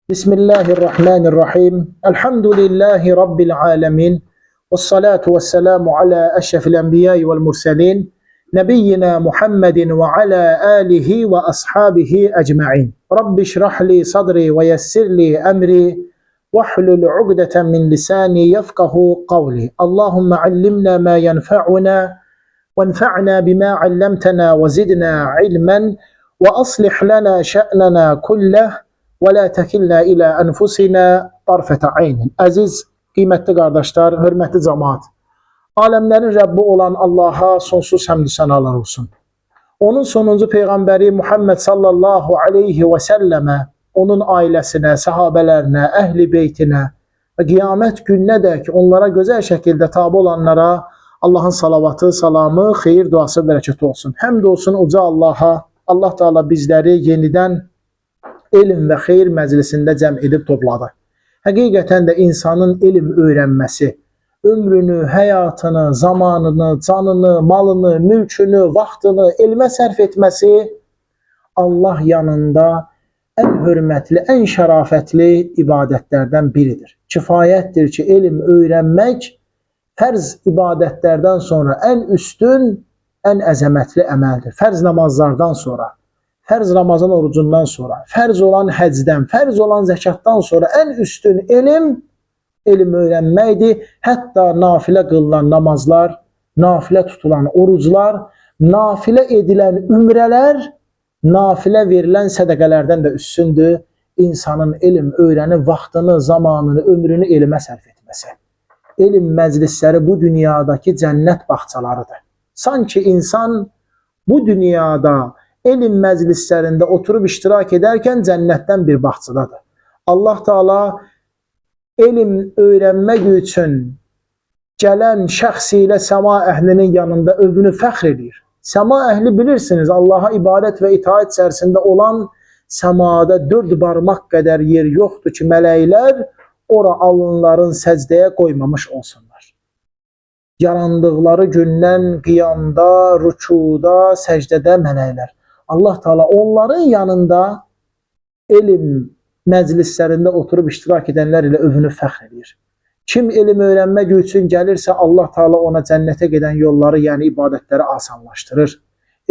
Bismillahirrahmanirrahim. Elhamdülillahi Rabbil alemin. Vessalatu vesselamu ala eşrefil enbiyai vel murselin. Nebiyyina Muhammedin ve ala alihi ve ashabihi ecma'in. Rabbi şrah li sadri ve yessir li emri. Vahlul ugdeten min lisani yefkahu kavli. Allahümme allimna ma yenfa'una وانفعنا بما علمتنا وزدنا علما وأصلح لنا شأننا كله ولا تكلنا إلى أنفسنا طرفة عين. Əziz, qiymətli qardaşlar, hörmətli cemaat. Aləmlərin Rəbbi olan Allaha sonsuz həmdü sənalar olsun. Onun sonuncu peyğəmbəri Muhammed sallallahu aleyhi və səlləmə, onun ailəsinə, səhabələrinə, əhli beytinə və qiyamət gününədək onlara gözəl şəkildə tabi olanlara Allahın salavatı, salamı, xeyir duası, bərəkəti olsun. Həmd olsun uca Allaha. Allah Teala bizləri yenidən elm və xeyir məclisində cəm edib topladı. Həqiqətən də insanın elm öyrənməsi, ömrünü, həyatını, zamanını, canını, malını, mülkünü, vaxtını elmə sərf etməsi Allah yanında ən hörmətli, ən şərafətli ibadətlərdən biridir. Kifayətdir ki, elm öyrənmək fərz ibadətlərdən sonra ən üstün, ən əzəmətli əməldir. Fərz namazlardan sonra, fərz Ramazan orucundan sonra, fərz olan həcdən, fərz olan zəkatdan sonra ən üstün elm, elm öyrənməkdir. Hətta nafilə qılınan namazlar, nafilə tutulan oruclar, nafilə edilən ümrələr, nafilə verilən sədəqələrdən də üstündür. İnsanın elm öyrənib vaxtını, zamanını, ömrünü elmə sərf etməsi. Elm məclisləri bu dünyadakı cənnət bağçalarıdır. Sanki insan bu dünyada elm məclislərində oturub iştirak edərkən cənnətdən bir bağçadadır. Allah Teala elm öyrənmək üçün gələn şəxs ilə səma əhlinin yanında övünü fəxr edir. Səma əhli bilirsiniz, Allaha ibadət və itaat içərisində olan səmada dörd barmaq qədər yer yoxdur ki, mələklər ora alınların səcdəyə qoymamış olsunlar. Yarandıqları gündən qiyamda, rükuda, səcdədə mələklər. Allah Teala onların yanında elm məclislərində oturub iştirak edənlər ilə övünü fəxr edir. Kim elm öyrənmək üçün gəlirsə Allah Teala ona cənnətə gedən yolları, yəni ibadətləri asanlaşdırır.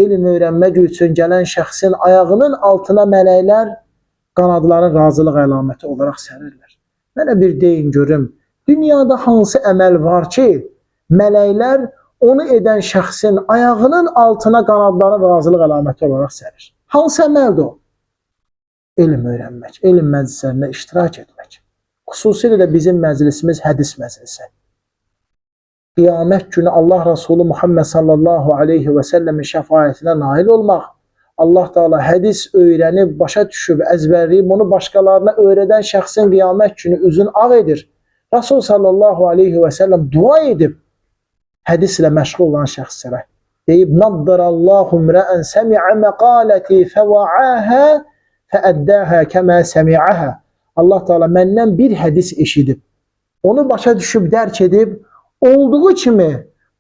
Elm öyrənmək üçün gələn şəxsin ayağının altına mələklər qanadların razılıq əlaməti olaraq sərirlər. Mənə bir deyin görüm, dünyada hansı əməl var ki, mələklər onu edən şəxsin ayağının altına qanadların razılıq əlaməti olaraq sərir? Hansı əməldir o? Elm öyrənmək, elm məclislərində iştirak etmək. Xüsusilə də bizim məclisimiz hədis məclisi. Qiyamət günü Allah Resulü Muhammed sallallahu aleyhi və səlləmin şəfaətinə nail olmaq, Allah Teala hədis öyrənib, başa düşüb, əzbərləyib, onu başqalarına öyrədən şəxsin qiyamət günü üzün ağ edir. Rasul sallallahu aleyhi və səlləm dua edib hədislə məşğul olan şəxslərə. Deyib, Naddarallahu mrəən səmi'ə məqaləti fəva'əhə fəəddəhə kəmə səmi'əhə. Allah Teala məndən bir hədis eşidib, onu başa düşüb, dərk edib, olduğu kimi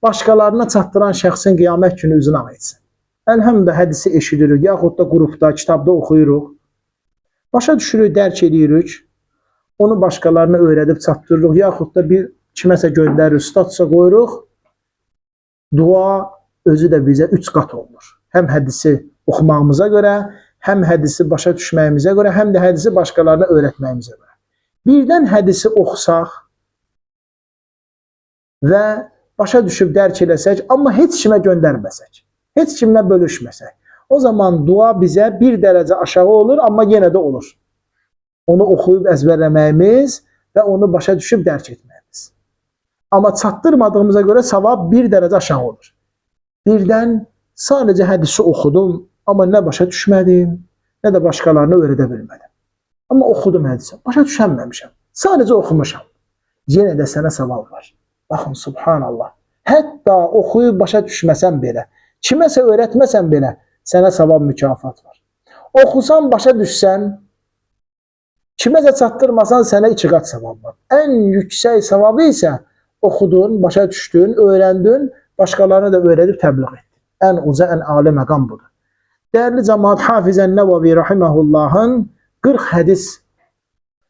başqalarına çatdıran şəxsin qiyamət günü üzünü ağ etsin. Əlhəmdə hədisi eşidirik, yaxud da qrupda, kitabda oxuyuruq. Başa düşürük, dərk edirik. Onu başqalarına öyrədib çatdırırıq, yaxud da bir kiməsə göndəririk, statusa qoyuruq. Dua özü də bizə 3 qat olunur. Həm hədisi oxumağımıza görə, həm hədisi başa düşməyimizə görə, həm də hədisi başqalarına öyrətməyimizə görə. Birdən hədisi oxusaq və başa düşüb dərk eləsək, amma heç kimə göndərməsək, heç kimlə bölüşməsək, o zaman dua bizə bir dərəcə aşağı olur, amma yenə də olur. Onu oxuyub əzbərləməyimiz və onu başa düşüb dərk etməyimiz. Amma çatdırmadığımıza görə savab bir dərəcə aşağı olur. Birdən sadəcə hədisi oxudum, amma nə başa düşmədim, nə də başqalarına öyrədə bilmədim. Amma oxudum hədisi, başa düşənməmişəm. Sadəcə oxumuşam. Yenə də sənə savab var. Baxın, subhanallah. Hətta oxuyub başa düşməsən belə, kiməsə öyrətməsən belə, sənə savab mükafat var. Oxusan, başa düşsən, kiməsə çatdırmasan sənə 2 qat savab var. Ən yüksək savabı isə oxudun, başa düşdün, öyrəndin, başqalarına da öyrədib təbliğ etdin. Ən uca, ən ali məqam budur. Dəyərli cəmaat, Hafizən Nəvavi rahiməhullahın 40 hədis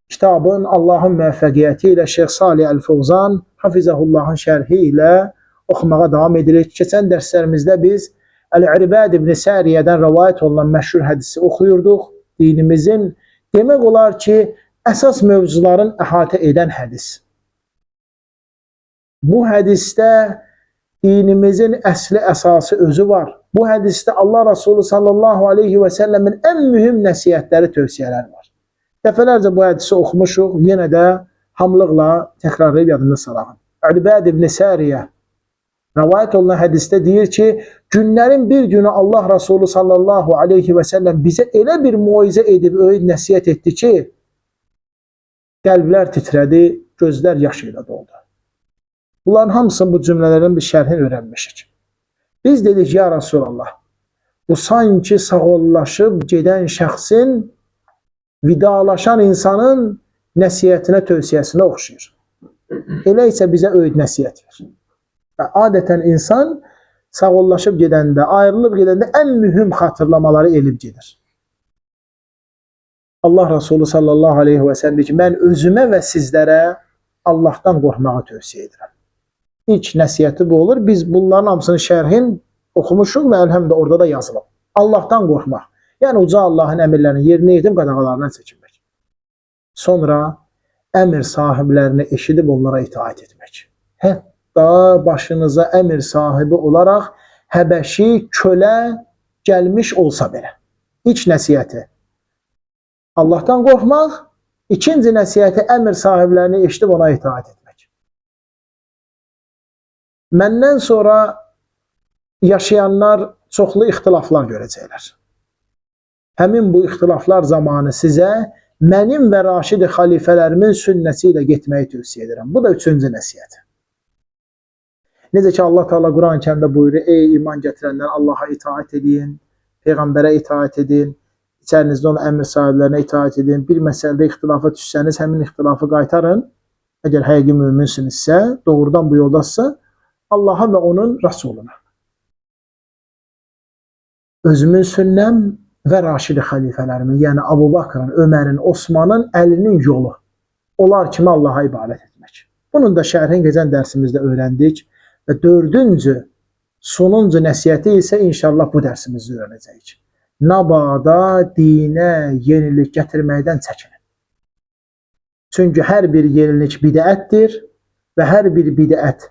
Kitabın Allahın müvəffəqiyyəti ilə Şeyx Salih Əl-Fovzan Hafizahullahın şərhi ilə oxumağa davam edirik. Keçən dərslərimizdə biz Əl-İrbəd ibn Səriyyədən rəvayət olunan məşhur hədisi oxuyurduq. Dinimizin demək olar ki, əsas mövzuların əhatə edən hədis. Bu hədisdə dinimizin əsli əsası özü var. Bu hədisdə Allah Resulü sallallahu aleyhi və səlləmin ən mühüm nəsihətləri, tövsiyələri var. Dəfələrcə bu hədisi oxumuşuq, yenə də hamlıqla təkrarlayıb yadında salağın. İrbəd ibn Səriyyə rəvayət olunan hədisdə deyir ki, günlərin bir günü Allah Resulü sallallahu aleyhi və səlləm bizə elə bir moizə edib, öyüd nəsihət etdi ki, qəlblər titrədi, gözlər yaş ilə doldu. Bunların hamısını bu cümlələrin bir şərhini öyrənmişik. Biz dedik, ya Resulallah, bu sanki sağollaşıb gedən şəxsin, vidalaşan insanın nəsihətinə, tövsiyəsinə oxşayır. Elə isə bizə öyüd nəsihət ver. Və adətən insan sağollaşıb gedəndə, ayrılıb gedəndə ən mühüm xatırlamaları elib gedir. Allah Resulü sallallahu aleyhi və səlləm deyir ki, mən özümə və sizlərə Allahdan qorxmağı tövsiyə edirəm. İlk nəsihəti bu olur. Biz bunların hamısının şərhin oxumuşuq və əlhəmdə orada da yazılıb. Allahdan qorxmaq. Yəni uca Allahın əmirlərini yerinə yetirib qadağalarından çəkinmək. Sonra əmir sahiblərini eşidib onlara itaat etmək. Hətta başınıza əmir sahibi olaraq Həbəşi kölə gəlmiş olsa belə. İlk nəsihəti Allahdan qorxmaq, ikinci nəsihəti əmir sahiblərini eşidib ona itaat etmək. Məndən sonra yaşayanlar çoxlu ixtilaflar görəcəklər. Həmin bu ixtilaflar zamanı sizə mənim və raşid xalifələrimin sünnəsi ilə getməyi tövsiyə edirəm. Bu da üçüncü nəsihət. Necə ki Allah Teala Quran-ı Kərimdə buyurur: "Ey iman gətirənlər, Allaha itaat edin, peyğəmbərə itaat edin, içərinizdə olan əmir sahiblərinə itaat edin. Bir məsələdə ixtilafa düşsəniz, həmin ixtilafı qaytarın. Əgər həqiqi möminsinizsə, doğrudan bu yoldasınızsa, Allaha və onun Rasuluna. Özümün sünnəm və raşid xəlifələrimin, yəni Abu Bakrın, Ömərin, Osmanın, Əlinin yolu. Onlar kimi Allaha ibadət etmək. Bunun da şərhini keçən dərsimizdə öyrəndik və dördüncü, sonuncu nəsihəti isə inşallah bu dərsimizdə öyrənəcəyik. Nabada dinə yenilik gətirməkdən çəkinin. Çünki hər bir yenilik bidətdir və hər bir bidət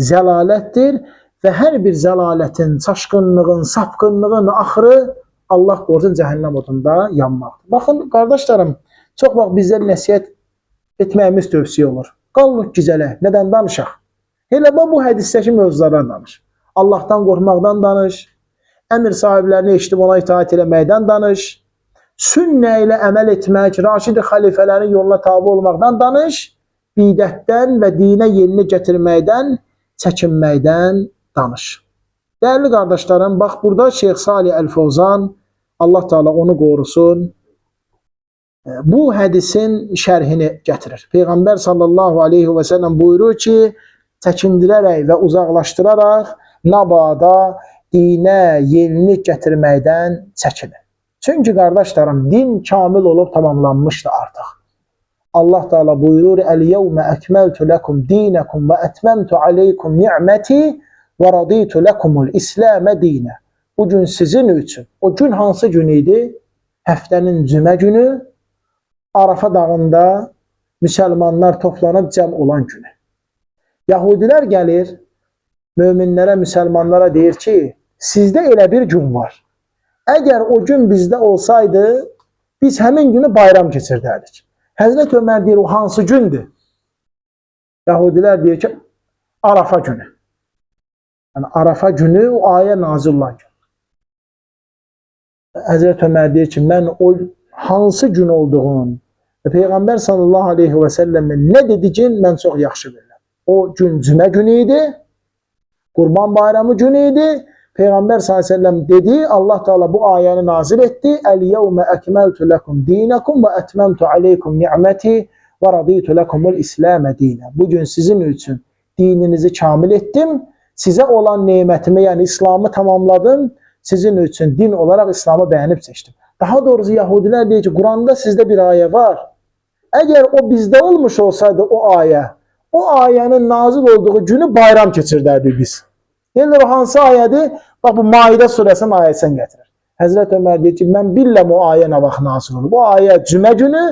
zəlalətdir və hər bir zəlalətin, çaşqınlığın, sapqınlığın axırı Allah qorusun cəhənnəm odunda yanmaqdır. Baxın qardaşlarım, çox vaxt bizdə nəsihət etməyimiz tövsiyə olur. Qalıq gizələ, nədən danışaq? Elə bu hədisdəki mövzulardan danış. Allahdan qorxmaqdan danış, əmir sahiblərini eşidib ona itaat eləməkdən danış, sünnə ilə əməl etmək, raşid xəlifələrin yoluna tabi olmaqdan danış, bidətdən və dinə yenilik gətirməkdən çəkinməkdən danış. Dəyərli qardaşlarım, bax burada Şeyx Salih Əl-Fovzan, Allah Teala onu qorusun, bu hədisin şərhini gətirir. Peyğəmbər sallallahu aleyhi və səlləm buyurur ki, çəkindirərək və uzaqlaşdıraraq nabada dinə yenilik gətirməkdən çəkinin. Çünki qardaşlarım, din kamil olub tamamlanmışdı artıq. Allah Teala buyurur: "El-yevme ekmeltu lekum dinakum ve etmemtu aleykum ni'meti ve raditu lekumul İslam'e dine." Bu gün sizin üçün. O gün hansı gün idi? Həftənin cümə günü Arafa dağında müsəlmanlar toplanıb cəm olan günü. Yahudilər gəlir, möminlərə, müsəlmanlara deyir ki, sizdə elə bir gün var. Əgər o gün bizdə olsaydı, biz həmin günü bayram keçirdərdik. Həzrət Ömər deyir, o hansı gündür? Yahudilər deyir ki, Arafa günü. Yəni Arafa günü o ayə nazil olan gün. Həzrət Ömər deyir ki, mən o hansı gün olduğunu və Peyğəmbər sallallahu aleyhi və səlləmin nə dediyini mən çox yaxşı bilirəm. O gün cümə günü idi, Qurban Bayramı günü idi. Peyğəmbər sallallahu əleyhi və səlləm dedi, Allah Teala bu ayəni nazil etdi. El-yevme ekmeltu lekum dinakum və etmemtu aleykum ni'meti və raditu lekumul İslamə dinə. Bugün sizin üçün dininizi kamil etdim. Sizə olan nemətimi, yəni İslamı tamamladım. Sizin üçün din olaraq İslamı bəyənib seçdim. Daha doğrusu Yahudilər deyir ki, Quranda sizdə bir ayə var. Əgər o bizdə olmuş olsaydı o ayə, o ayənin nazil olduğu günü bayram keçirdərdik biz. Deyirlər o hansı ayədir? Bax bu Maidə surəsinin ayəsini gətirir. Həzrət Ömər deyir ki, mən bilirəm o ayə nə vaxt nazil olub. O ayə cümə günü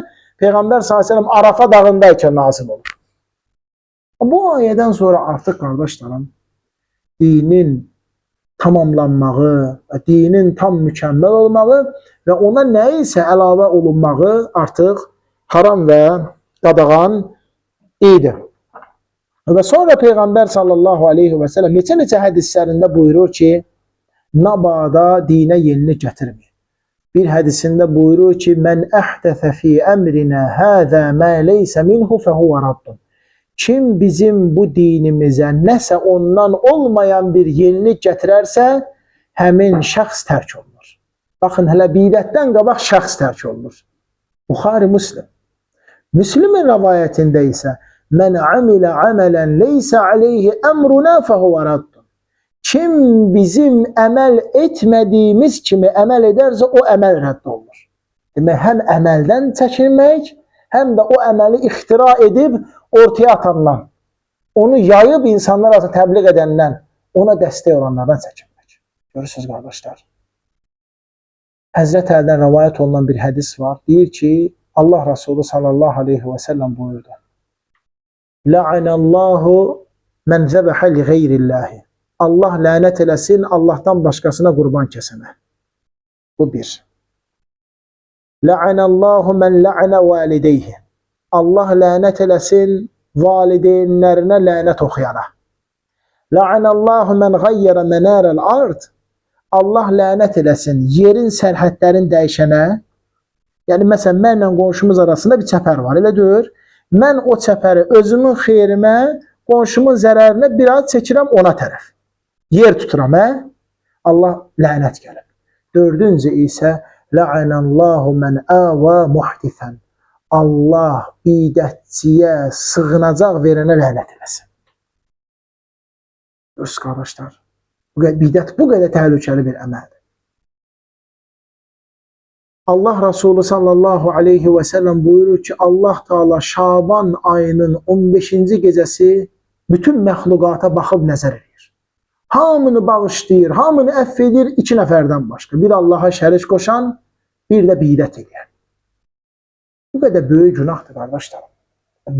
Peyğəmbər sallallahu əleyhi və səlləm Arafa dağındaykən nazil olub. Bu ayədən sonra artıq qardaşlarım, dinin tamamlanmağı, dinin tam mükəmməl olmağı və ona nə isə əlavə olunmağı artıq haram və qadağan idi. Və sonra Peyğəmbər sallallahu aleyhi və səlləm neçə-neçə hədislərində buyurur ki, nabada dinə yenilik gətirməyin. Bir hədisində buyurur ki, mən əhdəsə fi əmrinə həzə mə leysə minhu fəhuve raddun. Kim bizim bu dinimizə nəsə ondan olmayan bir yenilik gətirərsə, həmin şəxs tərk olunur. Baxın, hələ bidətdən qabaq şəxs tərk olunur. Buxari, Müslim. Müslimin rəvayətində isə mən amilə əmələn leysə aleyhi əmruna fəhuve raddun. Kim bizim əməl etmədiyimiz kimi əməl edərsə, o əməl rədd olunur. Demək, həm əməldən çəkinmək, həm də o əməli ixtira edib ortaya atandan, onu yayıb insanlar arasında təbliğ edəndən, ona dəstək olanlardan çəkinmək. Görürsünüz qardaşlar. Həzrət Əlidən rəvayət olunan bir hədis var. Deyir ki, Allah Resulü sallallahu aleyhi və səlləm buyurdu. La'anallahu men zəbəhə li qeyrillahi. Allah lənət eləsin Allahdan başqasına qurban kəsənə. Bu bir. La'anallahu men la'ana valideyhi. Allah lənət eləsin valideynlərinə lənət oxuyana. La'anallahu men gayyara menarel ard. Allah lənət eləsin yerin sərhədlərini dəyişənə. Yəni məsələn mənlə qonşumuz arasında bir çəpər var, elə deyil. Mən o çəpəri özümün xeyrimə, qonşumun zərərinə biraz çəkirəm ona tərəf. Yer tuturam, hə? Allah lənət gəlib. Dördüncü isə la'anallahu men ava muhdisən. Allah bidətçiyə sığınacaq verənə lənət eləsin. Görürsünüz qardaşlar. Bidət bu qədər təhlükəli bir əməldir. Allah Resulü sallallahu aleyhi və səlləm buyurur ki, Allah Teala Şaban ayının 15-ci gecəsi bütün məxluqata baxıb nəzər edir. Hamını bağışlayır, hamını əfv edir iki nəfərdən başqa. Bir Allaha şərik qoşan, bir də bidət edən. Bu qədər böyük günahdır qardaşlarım.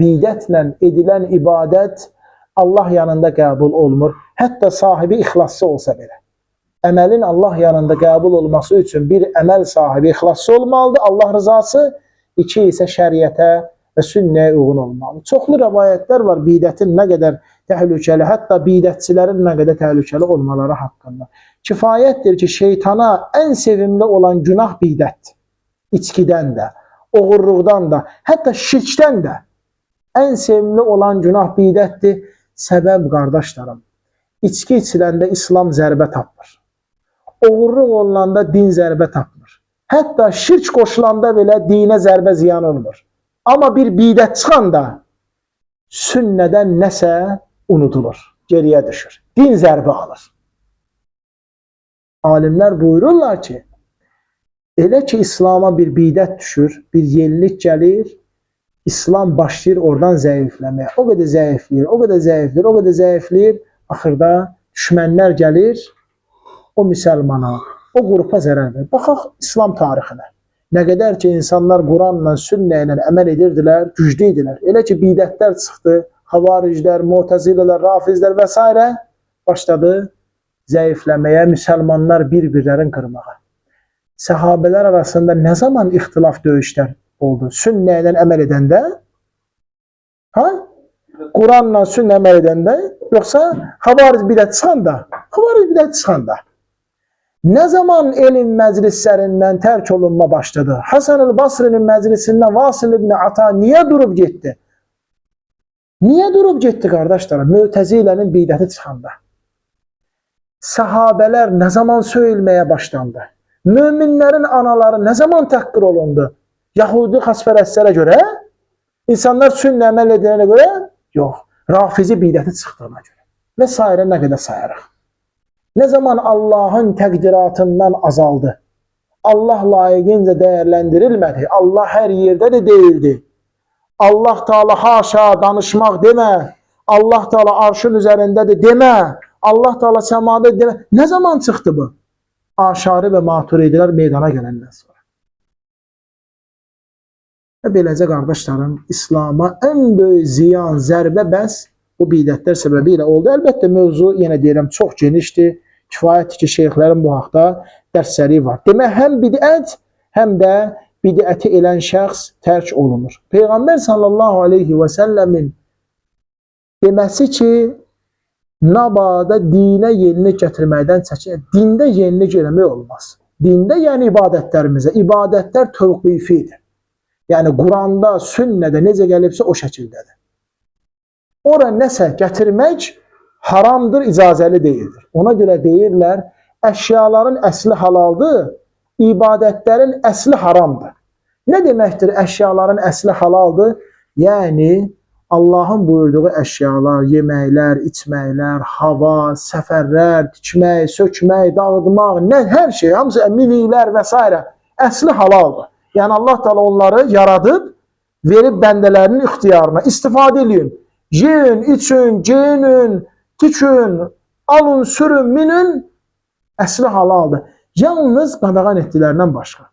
Bidətlə edilən ibadət Allah yanında qəbul olmur. Hətta sahibi ixlaslı olsa belə. Əməlin Allah yanında qəbul olması üçün bir əməl sahibi ixlaslı olmalıdır, Allah rızası, iki isə şəriətə və sünnəyə uyğun olmalıdır. Çoxlu rəvayətlər var bidətin nə qədər təhlükəli, hətta bidətçilərin nə qədər təhlükəli olmaları haqqında. Kifayətdir ki, şeytana ən sevimli olan günah bidətdir. İçkidən də, oğurluqdan da, hətta şirkdən də ən sevimli olan günah bidətdir. Səbəb qardaşlarım, içki içiləndə İslam zərbə tapmır. Oğurluq olunanda din zərbə tapmır. Hətta şirk qoşulanda belə dinə zərbə ziyan olmur. Amma bir bidət çıxanda sünnədən nəsə unudulur, geriyə düşür. Din zərbə alır. Alimlər buyururlar ki, elə ki İslam'a bir bidət düşür, bir yenilik gəlir, İslam başlayır oradan zəifləməyə. O qədər zəifləyir, o qədər zəifləyir, o qədər zəifləyir. Axırda düşmənlər gəlir o müsəlmana, o qrupa zərər verir. Baxaq İslam tarixinə. Nə qədər ki insanlar Quranla, sünnə ilə əməl edirdilər, güclü idilər. Elə ki bidətlər çıxdı, xavariclər, mutəzilələr, rafizlər və s. başladı zəifləməyə, müsəlmanlar bir-birlərini qırmağa. Səhabələr arasında nə zaman ixtilaf döyüşlər oldu? Sünnə ilə əməl edəndə, ha? Quranla sünnə əməl edəndə, yoxsa xavaric bidət çıxanda? Xavaric bidət çıxanda. Nə zaman elm məclislərindən tərk olunma başladı? Hasan el-Basrinin məclisindən Vasil ibn Ata niyə durub getdi? Niyə durub getdi qardaşlarım? Mötəzilənin bidəti çıxanda. Sahabələr nə zaman söyülməyə başlandı? Möminlərin anaları nə zaman təhqir olundu? Yahudi xaspərəstlərə görə? İnsanlar sünnə əməl edənə görə? Yox. Rafizi bidəti çıxdığına görə. Və sairə nə qədər sayarıq. Nə zaman Allahın təqdiratından azaldı? Allah layiqincə dəyərləndirilmədi. Allah hər yerdə də deyildi. Allah Teala haşa danışmaq demə, Allah Teala arşın üzərindədir demə, Allah Teala səmada demə. Nə zaman çıxdı bu? Aşari və Maturidilər meydana gələndən sonra. Və beləcə qardaşlarım, İslam'a ən böyük ziyan, zərbə bəs bu bidətlər səbəbi ilə oldu. Əlbəttə mövzu, yenə deyirəm, çox genişdir. Kifayətdir ki, şeyxlərin bu haqda dərsləri var. Demək, həm bidət, həm də bidəti elən şəxs tərk olunur. Peyğəmbər sallallahu aleyhi və səlləmin deməsi ki, nabada dinə yenilik gətirməkdən çəkin. Dində yenilik eləmək olmaz. Dində, yəni ibadətlərimizə. İbadətlər tövqifidir. Yəni Quranda, sünnədə necə gəlibsə o şəkildədir. Ora nəsə gətirmək haramdır, icazəli deyildir. Ona görə deyirlər, əşyaların əsli halaldır, ibadətlərin əsli haramdır. Nə deməkdir əşyaların əsli halaldır? Yəni Allahın buyurduğu əşyalar, yeməklər, içməklər, hava, səfərlər, tikmək, sökmək, dağıtmaq, nə hər şey, hamısı miniklər və s. əsli halaldır. Yəni Allah Teala onları yaradıb, verib bəndələrinin ixtiyarına, istifadə eləyin. Yeyin, için, geyinin, tikin, alın, sürün, minin, əsli halaldır. Yalnız qadağan etdiklərindən başqa.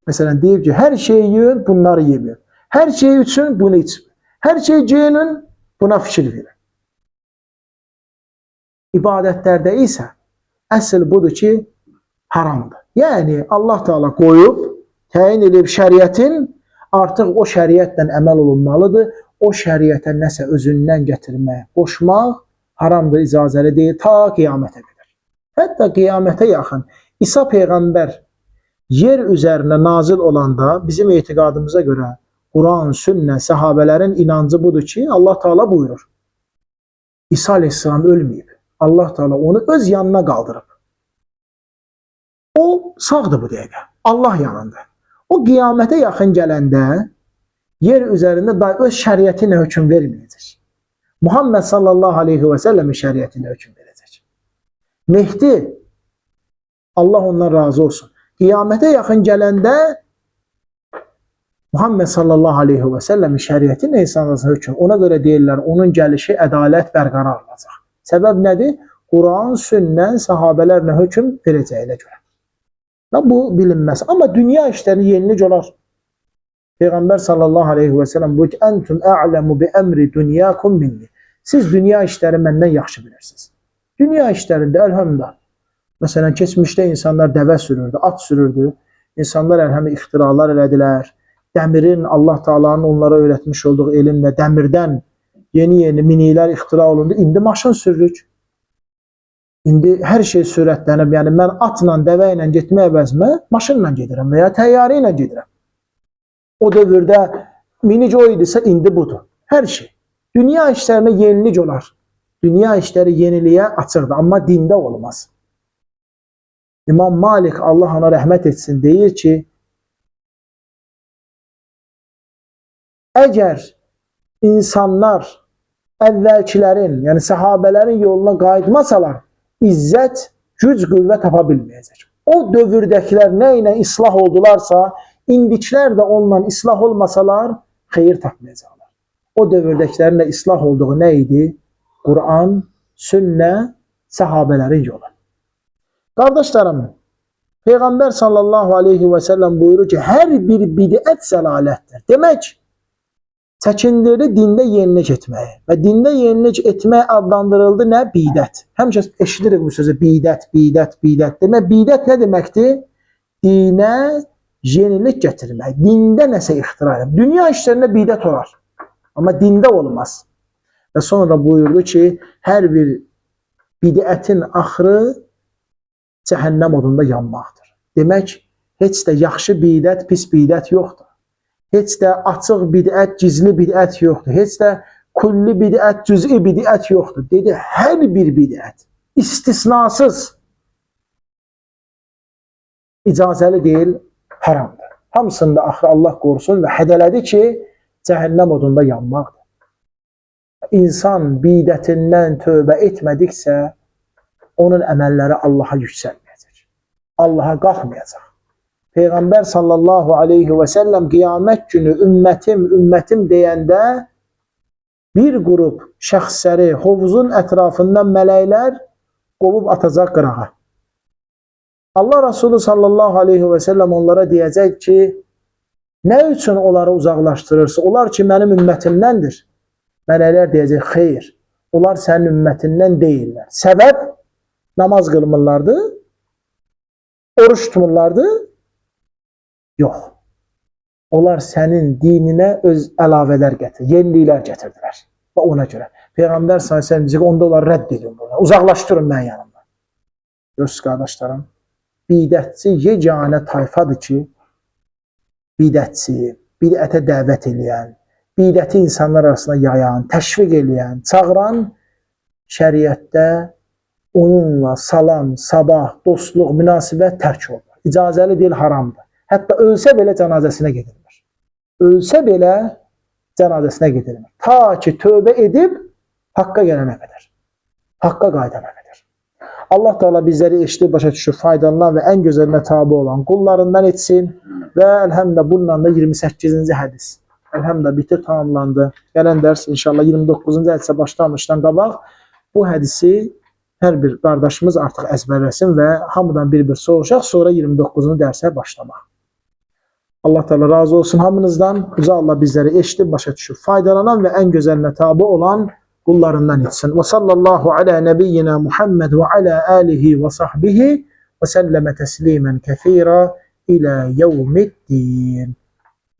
Məsələn, deyib ki, hər şeyi yeyin, bunları yeməyin. Hər şey üçün bunu içməyin. Hər şey geyinin, buna fikir verin. İbadətlərdə isə əsl budur ki, haramdır. Yəni Allah Teala qoyub, təyin edib şəriətin, artıq o şəriətlə əməl olunmalıdır. O şəriətə nəsə özündən gətirmək, qoşmaq haramdır, icazəli deyil ta qiyamətə qədər. Hətta qiyamətə yaxın İsa peyğəmbər yer üzərinə nazil olanda bizim etiqadımıza görə Quran, sünnə, səhabələrin inancı budur ki, Allah Teala buyurur. İsa Aleyhisselam ölməyib. Allah Teala onu öz yanına qaldırıb. O sağdır bu dəqiqə. Allah yanında. O qiyamətə yaxın gələndə yer üzərində da öz şəriəti ilə hökm verməyəcək. Muhammed sallallahu aleyhi və səlləmin şəriəti ilə hökm verəcək. Mehdi, Allah ondan razı olsun. Qiyamətə yaxın gələndə Muhammed sallallahu aleyhi və səlləmin şəriəti ilə insanlara hökm. Ona görə deyirlər, onun gəlişi ədalət bərqərar olacaq. Səbəb nədir? Quran, sünnə, sahabələrlə hökm verəcəyinə görə. Və bu bilinməz. Amma dünya işləri yenilik olar. Peyğəmbər sallallahu aleyhi və səlləm buyurur ki, Entum a'lemu bi emri dunyakum minni. Siz dünya işləri məndən yaxşı bilirsiniz. Dünya işlərində əlhəmdülillah. Məsələn, keçmişdə insanlar dəvə sürürdü, at sürürdü. İnsanlar əlhəmdülillah ixtiralar elədilər. Dəmirin Allah Taala'nın onlara öyrətmiş olduğu elmlə dəmirdən yeni-yeni miniklər ixtira olundu. İndi maşın sürürük. İndi hər şey sürətlənib. Yəni mən atla, dəvə ilə getmək əvəzinə maşınla gedirəm və ya təyyarə ilə gedirəm. O dövrdə minik o idisə indi budur. Hər şey. Dünya işlərinə yenilik olar. Dünya işləri yeniliyə açıqdır, amma dində olmaz. İmam Malik, Allah ona rəhmət etsin, deyir ki, əgər insanlar əvvəlkilərin, yəni səhabələrin yoluna qayıtmasalar, izzət, güc, qüvvə tapa bilməyəcək. O dövrdəkilər nə ilə islah oldularsa, indikilər də onunla islah olmasalar, xeyir tapmayacaqlar. O dövrdəkilərin də islah olduğu nə idi? Quran, sünnə, səhabələrin yolu. Qardaşlarım, Peyğəmbər sallallahu aleyhi və səlləm buyurur ki, hər bir bidət zəlalətdir. Demək, çəkindirdi dində yenilik etməyi və dində yenilik etmək adlandırıldı nə? Bidət. Həmişə eşidirik bu sözü bidət, bidət, bidət. Demək, bidət nə deməkdir? Dinə yenilik gətirmək, dində nəsə ixtira etmək. Dünya işlərində bidət olar, amma dində olmaz. Və sonra buyurdu ki, hər bir bidətin axırı cəhənnəm odunda yanmaqdır. Demək, heç də yaxşı bidət, pis bidət yoxdur. Heç də açıq bidət, gizli bidət yoxdur. Heç də kulli bidət, cüz'i bidət yoxdur. Dedi, hər bir bidət istisnasız icazəli deyil, haramdır. Hamısında axırı Allah qorusun və hədələdi ki, cəhənnəm odunda yanmaqdır. İnsan bidətindən tövbə etmədiksə, onun əməlləri Allaha yüksəlməyəcək. Allaha qalxmayacaq. Peyğəmbər sallallahu aleyhi və səlləm qiyamət günü ümmətim, ümmətim deyəndə bir qrup şəxsləri hovuzun ətrafından mələklər qovub atacaq qırağa. Allah Resulü sallallahu aleyhi və səlləm onlara deyəcək ki, nə üçün onları uzaqlaşdırırsın? Onlar ki, mənim ümmətimdəndir. Mələklər deyəcək, xeyr, onlar sənin ümmətindən deyillər. Səbəb namaz qılmırlardı, oruç tutmurlardı. Yox. Onlar sənin dininə öz əlavələr gətir, yeniliklər gətirdilər. Və ona görə Peyğəmbər sallallahu əleyhi və səlləm deyəcək, onda onları rədd edin buradan. Uzaqlaşdırın mənim yanımdan. Görürsüz qardaşlarım, bidətçi yeganə tayfadır ki, bidətçi, bidətə dəvət eləyən, bidəti insanlar arasında yayan, təşviq eləyən, çağıran şəriətdə onunla salam, sabah, dostluq, münasibət tərk olunur. İcazəli deyil, haramdır. Hətta ölsə belə cənazəsinə gedilmir. Ölsə belə cənazəsinə gedilmir. Ta ki tövbə edib haqqa gələnə qədər. Haqqa qayıdana qədər. Allah Teala bizləri eşidib, başa düşüb, faydalanan və ən gözəlinə tabi olan qullarından etsin. Və elhamdülillah bununla da 28-ci hədis. Elhamdülillah bitir, tamamlandı. Gələn dərs inşallah 29-cu hədisə başlamışdan qabaq bu hədisi hər bir qardaşımız artıq əzbərləsin və hamıdan bir-bir soruşaq, sonra 29-cu dərsə başlamaq. Allah Teala razı olsun hamınızdan. Uca Allah bizləri eşidib, başa düşüb, faydalanan və ən gözəlinə tabi olan qullarından etsin. Və sallallahu alə nəbiyyina Muhammed və alə alihi və sahbihi və səlləmə təslimən kəthira ilə yevmiddin.